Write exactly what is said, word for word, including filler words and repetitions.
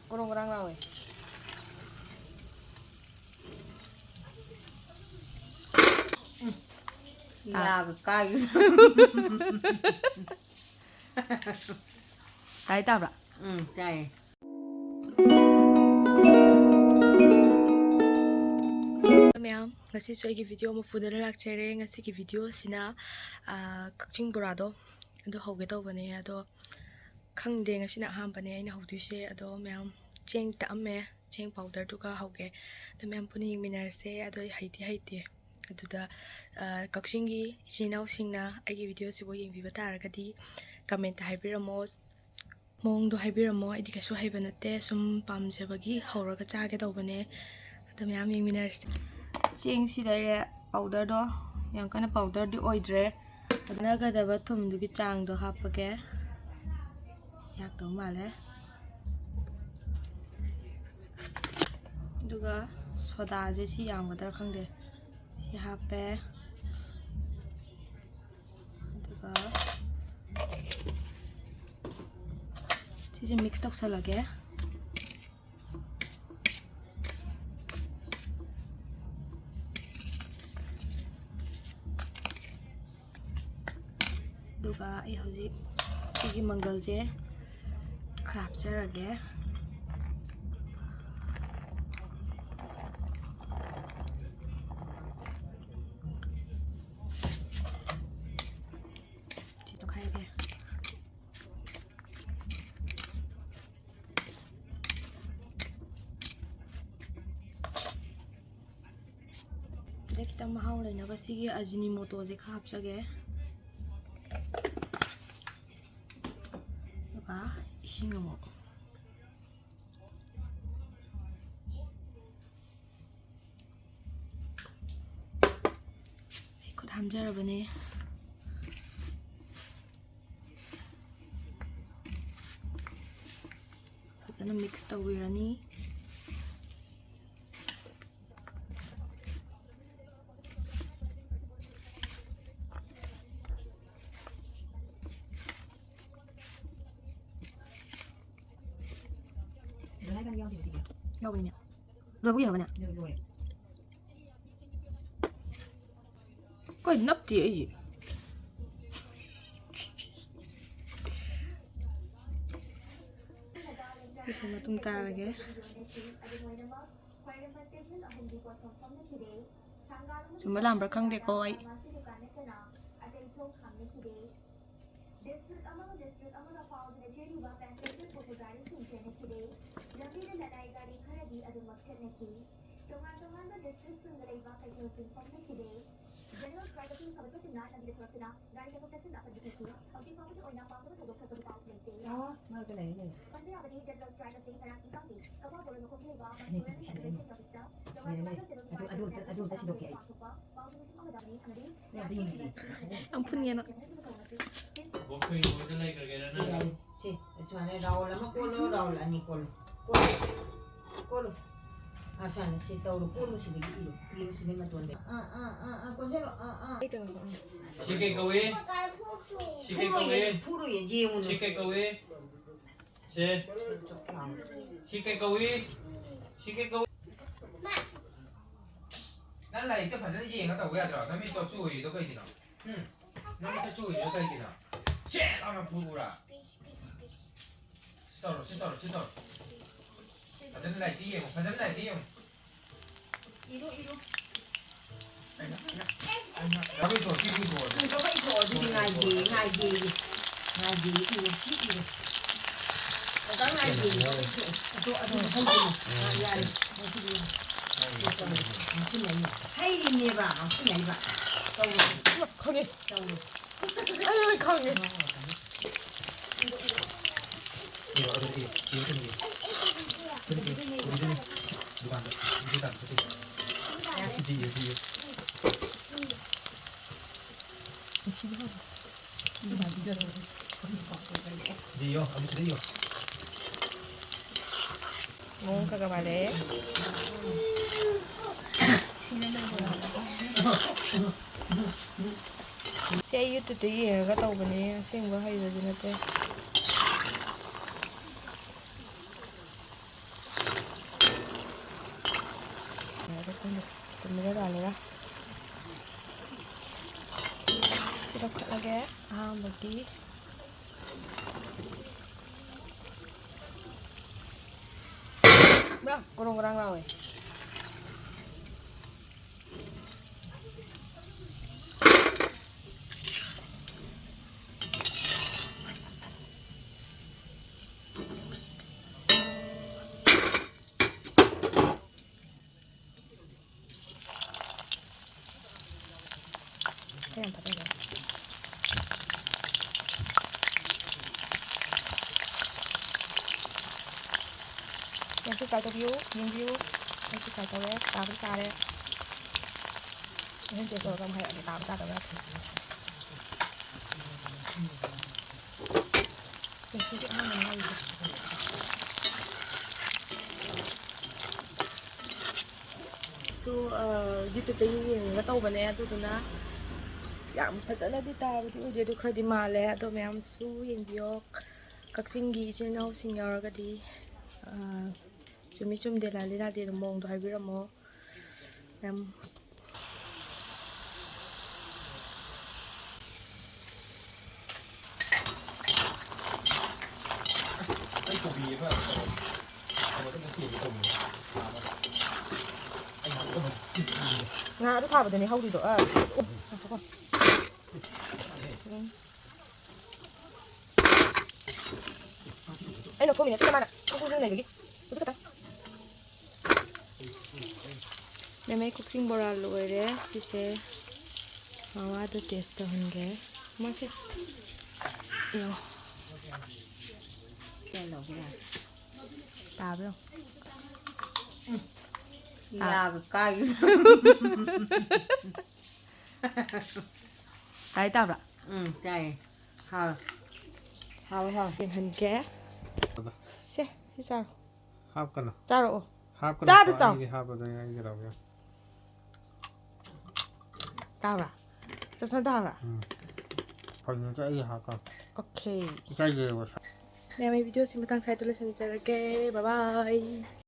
ꯀꯣꯔꯣꯡ ꯀꯔꯥꯡ ꯂꯥꯎꯋꯦ꯫ ꯌꯥꯒ ꯀꯥꯏ꯫ ꯇꯥꯏ ꯇꯥꯕ꯭ꯔꯥ? ꯎꯝ, ꯇꯥꯏꯌꯦ꯫ ꯃꯌꯥꯝ, ꯉꯁꯤꯁꯨ ꯑꯩꯒꯤ ꯚꯤꯗꯤꯑꯣ ꯑꯃ ꯄꯨꯗꯨꯅ ꯂꯥꯛꯆꯔꯦ꯫ ꯉꯁꯤꯒꯤ ꯚꯤꯗꯤꯑꯣꯁꯤꯅ, ꯑꯥ, ꯀꯛꯆꯤꯡ ꯕꯣꯔꯥꯗꯣ ꯑꯗꯨ ꯍꯧꯒꯦ ꯇꯧꯕꯅꯦ꯫ ꯑꯗꯣ ꯈꯪꯗꯦ, ꯉꯁꯤꯅ ꯑꯍꯥꯟꯕꯅꯦ ꯑꯩꯅ ꯍꯧꯗꯣꯏꯁꯦ꯫ ꯑꯗꯣ ꯃꯌꯥꯝ, ꯆꯦꯡ ꯇꯛꯑꯝꯃꯦ, ꯆꯦꯡ ꯄꯥꯎꯗꯔꯗꯨꯒ ꯍꯧꯒꯦ꯫ ꯑꯗꯣ ꯃꯌꯥꯝ ꯄꯨꯟꯅ ꯌꯦꯡꯃꯤꯟꯅꯔꯁꯦ꯫ ꯑꯗꯣ ꯑꯩ ꯍꯩꯗꯤ ꯍꯩꯇꯦ꯫ ꯑꯗꯨꯗ, ꯑ, ꯀꯛꯆꯤꯡꯒꯤ ꯏꯆꯤꯟ ꯏꯅꯥꯎꯁꯤꯡꯅ ꯑꯩꯒꯤ ꯚꯤꯗꯤꯑꯣꯁꯤꯕꯨ ꯌꯦꯡꯕꯤꯕ ꯇꯥꯔꯒꯗꯤ ꯀꯃꯦꯟꯇ ꯍꯥꯏꯕꯤꯔꯝꯃꯣ, ꯃꯑꯣꯡꯗꯣ ꯍꯥꯏꯕꯤꯔꯝꯃꯣ꯫ ꯑꯩꯗꯤ ꯀꯩꯁꯨ ꯍꯩꯕ ꯅꯠꯇꯦ, ꯁꯨꯝ ꯄꯥꯝꯖꯕꯒꯤ ꯍꯧꯔꯒ ꯆꯥꯒꯦ ꯇꯧꯕꯅꯦ꯫ ꯑꯗꯣ ꯃꯌꯥꯝ ꯌꯦꯡꯃꯤꯟꯅꯔꯁꯤ꯫ ꯆꯦꯡꯁꯤ ꯂꯩꯔꯦ, ꯄꯥꯎꯗꯔꯗꯣ ꯌꯥꯝ ꯀꯟꯅ ꯄꯥꯎꯗꯔꯗꯤ ꯑꯣꯏꯗ꯭ꯔꯦ꯫ ꯀꯥꯟꯅꯒꯗꯕ ꯊꯨꯝꯗꯨꯒꯤ ꯆꯥꯡꯗꯣ ꯍꯥꯞꯄꯒꯦ꯫ ꯌꯥꯛꯇꯧ ꯃꯥꯜꯂꯦ꯫ ꯑꯗꯨꯒ ꯁꯣꯗꯥꯁꯦ ꯁꯤ ꯌꯥꯝꯒꯗ꯭ꯔꯥ ꯈꯪꯗꯦ, ꯁꯤ ꯍꯥꯞꯄꯦ꯫ ꯑꯗꯨꯒ ꯁꯤꯁꯦ ꯃꯤꯛꯁ ꯇꯧꯁꯜꯂꯒꯦ꯫ ꯑꯗꯨꯒ ꯑꯩ ꯍꯧꯖꯤꯛ ꯁꯤꯒꯤ ꯃꯪꯒꯜꯁꯦ ꯈꯔ ꯍꯥꯞꯆꯔꯒꯦ꯫ ꯁꯤ ꯇꯣꯈꯥꯏꯔꯒꯦ꯫ ꯁꯤꯗ ꯈꯤꯇꯪ ꯃꯍꯥꯎ ꯂꯩꯅꯕ ꯁꯤꯒꯤ ꯑꯖꯤꯅꯤꯃꯣꯇꯣꯁꯦ ꯈꯔ ꯍꯥꯞꯆꯒꯦ꯫ ꯑꯗꯨꯒ ꯏꯁꯤꯡ ꯑꯃꯨꯛ꯫ ꯑꯩ ꯈꯨꯠ ꯍꯥꯝꯖꯔꯕꯅꯦ꯫ ꯐꯖꯅ ꯃꯤꯛꯁ ꯇꯧꯕꯤꯔꯅꯤ꯫ ꯌꯥꯎꯕꯅꯤꯅꯦ꯫ ꯂꯣꯏꯕꯒꯤ ꯌꯦꯡꯉꯣꯅꯦ꯫ ꯀꯩ ꯅꯞꯇꯦ ꯑꯩꯁꯦ꯫ ꯁꯤꯁꯨ ꯃꯇꯨꯡ ꯇꯥꯔꯒꯦ꯫ ꯆꯨꯝꯕ꯭ꯔꯥ ꯂꯥꯟꯕ꯭ꯔꯥ ꯈꯪꯗꯦꯀꯣ ꯑꯩ꯫ District ꯑꯃꯒ district ꯑꯃꯒ ꯐꯥꯎꯗꯨꯅ ꯆꯦꯜꯂꯤꯕ passenger ꯄꯨꯄꯨ ꯒꯥꯔꯤꯁꯤꯡ ꯆꯦꯟꯅꯈꯤꯗꯦ꯫ ꯂꯝꯕꯤꯗ ꯂꯅꯥꯏ ꯒꯥꯔꯤ ꯈꯔꯗꯤ ꯑꯗꯨꯃꯛ ꯆꯠꯅꯈꯤ꯫ ꯇꯣꯉꯥꯟ ꯇꯣꯉꯥꯟꯕ districtꯁꯤꯡꯗ ꯂꯩꯕ ꯀꯩꯊꯦꯜꯁꯤꯡ ꯐꯝꯅꯈꯤꯗꯦ꯫ General strike ꯑꯁꯤ ꯁꯧꯒꯠꯄꯁꯤꯡꯅ ꯂꯝꯕꯤꯗ ꯊꯣꯛꯂꯛꯇꯨꯅ ꯒꯥꯔꯤ ꯆꯠꯊꯣꯛ ꯆꯠꯁꯤꯟꯗ ꯑꯄꯟꯕ ꯄꯤꯈꯤ꯫ ꯍꯧꯖꯤꯛ ꯐꯥꯎꯕꯒꯤ ꯑꯣꯏꯅ ꯄꯥꯡꯊꯣꯛꯄ ꯊꯧꯗꯣꯛ ꯊꯣꯛꯄꯒꯤ ꯄꯥꯎ ꯂꯩꯇꯦ꯫ ꯑꯣ, ꯃꯔꯛꯇ ꯂꯩꯔꯦ, ꯂꯩꯔꯦ꯫ ꯄꯟꯕ ꯌꯥꯕꯗꯤ general strike ꯑꯁꯤ ꯉꯔꯥꯡ ꯏꯝꯐꯥꯜꯒꯤ ꯀꯛꯋꯥ ꯕꯣꯔꯣ ꯃꯈꯣꯡꯗ ꯂꯩꯕ ꯑꯩ ꯃꯅꯤꯄꯨꯔ ꯂꯩꯇꯦ, ꯁꯦꯟꯇ꯭ꯔꯦꯜ ꯁꯦꯟꯇ꯭ꯔꯦꯜ ꯑꯣꯐꯤꯁꯇ ꯇꯣꯉꯥꯟ ꯂꯩꯔꯦ, ꯇꯣꯉꯥꯟꯕ ꯂꯩꯔꯦ꯫ Civil ꯑꯗꯨ, Society ꯑꯗꯨ, ꯑꯗꯨ ꯑꯃꯇ ꯁꯤꯟꯗꯣꯛꯀꯦ ꯑꯩ꯫ ꯄꯥꯡꯊꯣꯛꯄ ꯁꯤꯟꯐꯝ ꯑꯃꯗ ꯃꯤ ꯑꯃꯗꯤ ꯌꯥꯝ ꯐꯨꯅꯤꯡꯉꯦ ꯅꯪ꯫ ꯁꯤ, ꯁꯤ, ꯁꯨꯃꯥꯏꯅ ꯔꯥꯎꯜ ꯑꯃ ꯀꯣꯜꯂꯣ, ꯔꯥꯎꯜ ꯑꯅꯤ ꯀꯣꯜꯂꯣ꯫ ꯀꯣꯜꯂꯣ꯫ ꯀꯣꯜꯂꯣ꯫ ꯀꯣꯜꯂꯣ꯫ ꯑꯥ, ꯁꯨꯃꯥꯏꯅ ꯁꯤ ꯇꯧꯔꯣ꯫ ꯀꯣꯜꯂꯣ ꯁꯤꯗꯒꯤ ꯏꯔꯣ꯫ ꯏꯔꯣ ꯁꯤꯗꯒꯤ ꯃꯇꯣꯟꯗꯒꯤ꯫ ꯑꯥ, ꯑꯥ, ꯑꯥ, ꯑꯥ, ꯀꯣꯟꯁꯤꯜꯂꯣ꯫ ꯑꯥ, ꯑꯥ꯫ ꯁꯤ ꯀꯩ ꯀꯧꯏ? ꯁꯤ ꯀꯩ ꯀꯧꯏ? ꯐꯨꯔꯣꯏꯌꯦ, ꯐꯨꯔꯣꯏꯌꯦ, ꯌꯦꯡꯉꯨꯅꯨ꯫ ꯁꯤ ꯀꯩ ꯀꯧꯏ? ꯁꯦ꯫ ꯁꯤ ꯀꯩ ꯀꯧꯏ? ꯁꯤ ꯀꯩ ꯀꯧꯏ? ꯅꯪ ꯂꯥꯏꯔꯤꯛꯇ ꯐꯖꯅ ꯌꯦꯡꯉ ꯇꯧꯕ ꯌꯥꯗ꯭ꯔꯣ? ꯅꯃꯤꯠꯇꯣ ꯆꯨꯔꯤꯗꯣ ꯀꯩꯒꯤꯅꯣ? ꯍꯨꯝ? ꯅꯃꯤꯠꯇꯣ ꯆꯨꯔꯤꯗꯣ ꯀꯩꯒꯤꯅꯣ? ꯁꯦꯠ ꯂꯥꯎꯅ ꯐꯨꯔꯨꯔꯥ? ꯁꯤ ꯇꯧꯔꯣ, ꯁꯤ ꯇꯧꯔꯣ, ꯁꯤ ꯇꯧꯔꯣ꯫ ꯐꯖꯅ ꯂꯥꯏꯔꯤꯛꯇ ꯌꯦꯡꯉꯣ, ꯐꯖꯅ ꯂꯥꯏꯔꯤꯛꯇ ꯌꯦꯡꯉꯣ꯫ ꯏꯔꯣ, ꯏꯔꯣ꯫ ꯅꯪ ꯀꯛꯄ ꯏꯊꯣꯛꯑꯣ, ꯁꯤ ꯏꯊꯣꯛꯑꯣ꯫ ꯅꯪ ꯀꯛꯄ ꯏꯊꯣꯛꯑꯣ, ꯑꯗꯨꯗꯤ ꯉꯥꯏꯒꯦ, ꯉꯥꯏꯒꯦ꯫ ꯉꯥꯏꯒꯦ, ꯏꯔꯣ, ꯁꯤ ꯏꯔꯣ꯫ ꯀꯀꯥ ꯉꯥꯏꯒꯦ, ꯀꯛꯄ ꯏꯊꯣꯛꯑꯣ꯫ ꯑꯗꯣ, ꯑꯗꯨ ꯃꯊꯪꯒꯤꯅꯦ꯫ ꯑꯥ, ꯌꯥꯔꯦ꯫ ꯉꯁꯤꯗꯤ ꯉꯥꯏꯈꯣꯅꯦ꯫ ꯍꯩꯔꯤꯅꯦꯕ, ꯉꯥꯎꯁꯤꯟꯅꯩꯕ꯫ ꯇꯧꯔꯣ꯫ ꯈꯪꯉꯦ꯫ ꯇꯧꯔꯣ꯫ ꯑꯩ ꯂꯣꯏ ꯈꯪꯉꯦ꯫ ꯃꯑꯣꯡ ꯈꯔ ꯈꯔ ꯃꯥꯜꯂꯦ꯫ ꯁꯤ ꯑꯩ YouTube-ꯇ ꯌꯦꯡꯉꯒ ꯇꯧꯕꯅꯦ, ꯑꯁꯦꯡꯕ ꯍꯩꯕꯁꯨ ꯅꯠꯇꯦ꯫ ꯇꯨꯝꯃꯤꯔ ꯂꯥꯜꯂꯤꯔ? ꯁꯤ ꯂꯧꯈꯠꯂꯒꯦ ꯑꯍꯥꯟꯕꯒꯤ꯫ ꯕ꯭ꯔꯥ, ꯒꯣꯔꯣꯡ ꯒꯣꯔꯥꯡ ꯂꯥꯎꯋꯦ꯫ ꯈꯔ ꯌꯥꯝ ꯊꯥꯗꯈ꯭ꯔꯦ꯫ ꯌꯥꯝ ꯁꯕꯁꯀ꯭ꯔꯥꯏꯕ ꯇꯧꯕꯤꯌꯨ, ꯌꯦꯡꯕꯤꯌꯨ꯫ ꯑꯩꯁꯨ ꯁꯕꯁꯀ꯭ꯔꯥꯏꯕ ꯇꯧꯔꯦ, ꯇꯥꯕꯗꯤ ꯇꯥꯔꯦ꯫ ꯑꯩ ꯍꯣꯔꯦꯟ ꯇꯦꯁ ꯇꯧꯔꯒ ꯑꯃꯨꯛ ꯍꯥꯏꯔꯛꯑꯒꯦ, ꯇꯥꯕ ꯇꯥꯗꯕ꯭ꯔꯥ꯫ ꯉꯁꯤꯗꯤ ꯑꯍꯥꯟꯕꯅꯦ ꯍꯥꯏꯔꯤꯁꯦ꯫ ꯁꯨ, ꯑ, YouTube-ꯇꯒꯤ ꯌꯦꯡꯉꯒ ꯇꯧꯕꯅꯦ, ꯑꯗꯨꯗꯨꯅ ꯌꯥꯝ ꯐꯖꯅꯗꯤ ꯇꯥꯕꯗꯤ ꯑꯣꯏꯗꯦ, ꯑꯗꯨ ꯈꯔꯗꯤ ꯃꯥꯜꯂꯦ꯫ ꯑꯗꯣ ꯃꯌꯥꯝꯁꯨ ꯌꯦꯡꯕꯤꯌꯣ, ꯀꯛꯆꯤꯡꯒꯤ ꯏꯆꯤꯜ ꯏꯅꯥꯎꯁꯤꯡ ꯌꯥꯎꯔꯒꯗꯤ, ꯑ, ꯆꯨꯝꯃꯤ ꯆꯨꯝꯗꯦ, ꯂꯥꯜꯂꯤ ꯂꯥꯜꯂꯤ ꯑꯗꯨꯝ ꯃꯑꯣꯡꯗꯣ ꯍꯥꯏꯕꯤꯔꯝꯃꯣ ꯃꯌꯥꯝ꯫ ꯑꯩ ꯀꯣꯕꯤ ꯑꯃ ꯀꯩꯅꯣꯗ ꯆꯦꯟꯒꯦ ꯇꯧꯕꯅꯦ꯫ ꯉꯥ ꯑꯗꯨ ꯊꯥꯕꯗꯅꯦ ꯍꯧꯔꯤꯗꯣ꯫ ꯑ, ꯎ, ꯉꯥꯏꯈꯣꯀꯣ꯫ ꯎꯝ꯫ ꯑꯩꯅ ꯈꯣꯝꯃꯤ ꯅꯠꯇꯦ, ꯃꯥꯅ ꯈꯣꯝ ꯈꯣꯝ ꯂꯩꯕꯒꯤ꯫ ꯑꯗꯨ ꯈꯛꯇꯪ꯫ ꯃꯦꯃꯩ ꯀꯛꯆꯤꯡ ꯕꯣꯔꯥ ꯂꯣꯏꯔꯦ꯫ ꯁꯤꯁꯦ ꯃꯋꯥꯗ ꯇꯦꯁ ꯇꯧꯍꯟꯒꯦ꯫ ꯃꯣꯏꯁꯦ ꯌꯦꯡꯉꯣ꯫ ꯀꯩ ꯂꯧꯒꯦ? ꯇꯥꯕ꯭ꯔꯣ? ꯎꯝ꯫ ꯌꯥꯒ ꯀꯥꯏ꯫ ꯇꯥꯏ ꯇꯥꯕ꯭ꯔꯥ? ꯎꯝ, ꯇꯥꯏꯌꯦ꯫ ꯍꯥꯎ꯫ ꯍꯥꯎ, ꯍꯥꯎ꯫ ꯌꯦꯡꯍꯟꯒꯦ꯫ ꯁꯦ, ꯁꯤ ꯆꯥꯔꯣ꯫ ꯍꯥꯞꯀꯅꯨ꯫ ꯆꯥꯔꯛꯑꯣ꯫ ꯍꯥꯞꯀꯅꯨ꯫ ꯆꯥꯗ ꯆꯥꯎ꯫ ꯑꯩꯗꯤ ꯍꯥꯞꯄꯗ ꯑꯩꯒꯤ ꯂꯧꯒꯦ꯫ ꯇꯥꯕ꯭ꯔꯥ? ꯆꯞ ꯆꯥꯅ ꯇꯥꯕ꯭ꯔꯥ? ꯎꯝ꯫ ꯐꯖꯅ ꯑꯩꯒꯤ ꯍꯥꯞꯀꯅꯨ꯫ ꯑꯣꯀꯦ꯫ ꯏꯀꯥꯏꯖꯩꯕ ꯁꯥ-꯫ ꯃꯌꯥꯝ, ꯑꯩ video-ꯁꯤ ꯃꯇꯥꯡ ꯁ꯭ꯋꯥꯏꯗ ꯂꯣꯏꯁꯤꯟꯖꯔꯒꯦ꯫ Bye bye꯫